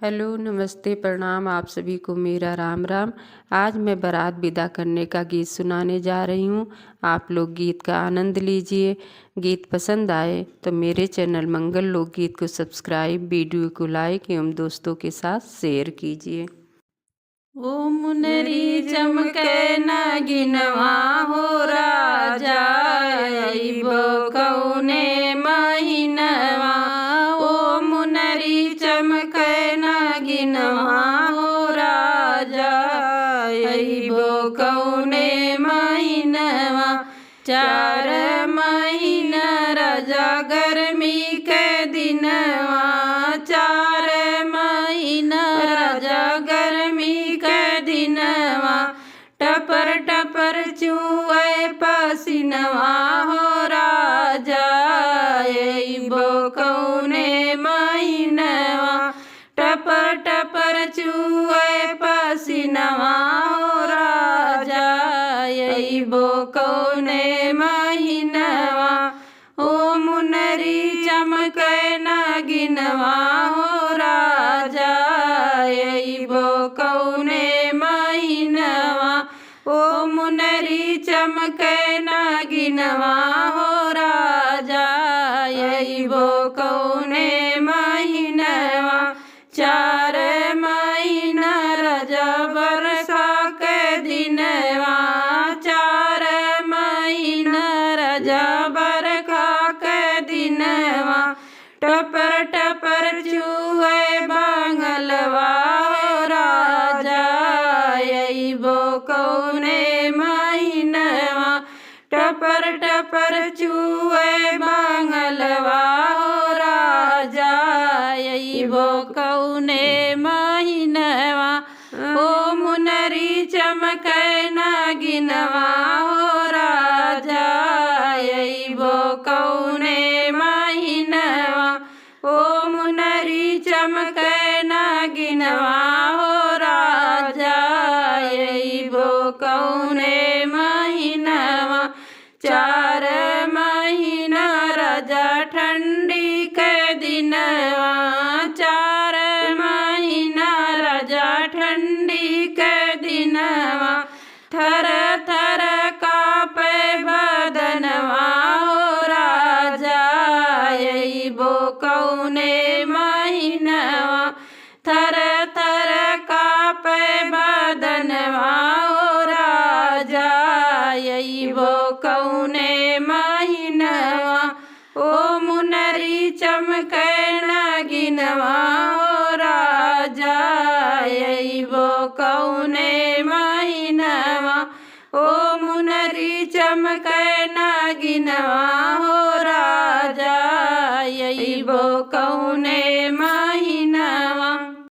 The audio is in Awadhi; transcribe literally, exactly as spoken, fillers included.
हेलो, नमस्ते, प्रणाम, आप सभी को मेरा राम राम। आज मैं बारात विदा करने का गीत सुनाने जा रही हूँ। आप लोग गीत का आनंद लीजिए। गीत पसंद आए तो मेरे चैनल मंगल लोकगीत को सब्सक्राइब, वीडियो को लाइक एवं दोस्तों के साथ शेयर कीजिए। ओ मुनरी चमके नागिनवा हो राजा, अइबो कौने महीनवा। ओ मुनरी चमके नागिनवा हो राजा, अइबो कौने महीनवा। चार महीना राजा गर्मी के दिनवा, चार महीना राजा गर्मी के दिनवा। टपर टपर चुए पसीनवा हो राजा, अइबो कौने महीनवा। टपर टपर चुए पसीनवा हो राजा, अइबो कौने महीनवा। ओ मुनरी चमके नागिनवा हो राजा, अइबो कौने महीनवा। ओ मुनरी चमके नागिनवा हो राजा, अइबो कौने महीनवा। चार महीना राजा बरखा के दिनवा, चार महीना राजा बरखा के दिनवा। टपर टपर चुए बांगलवा हो राजा, अइबो कौने महीनवा। टपर टपर चुए बांगलवा हो राजा, अइबो कौने महीनवा। ओ मुनरी चमके नागिनवा हो राजा, अइबो कौने महीनवा। ओ मुनरी चमके नागिनवा हो राजा, अइबो कौने महीनवा। चार महीना राजा ठंडी के दिनवा, चार महीना राजा ठंडी के दिनवा। थर थर कापे बदनवा हो राजा, अइबो कौने महीनवा। थर थर कापे बदनवा हो राजा, अइबो कौने महीनवा। ओ मुनरी चमके नागिनवा हो राजा, अइबो कौने महीनवा। ओ मुनरी चमके नागिनवा हो राजा, अइबो कौने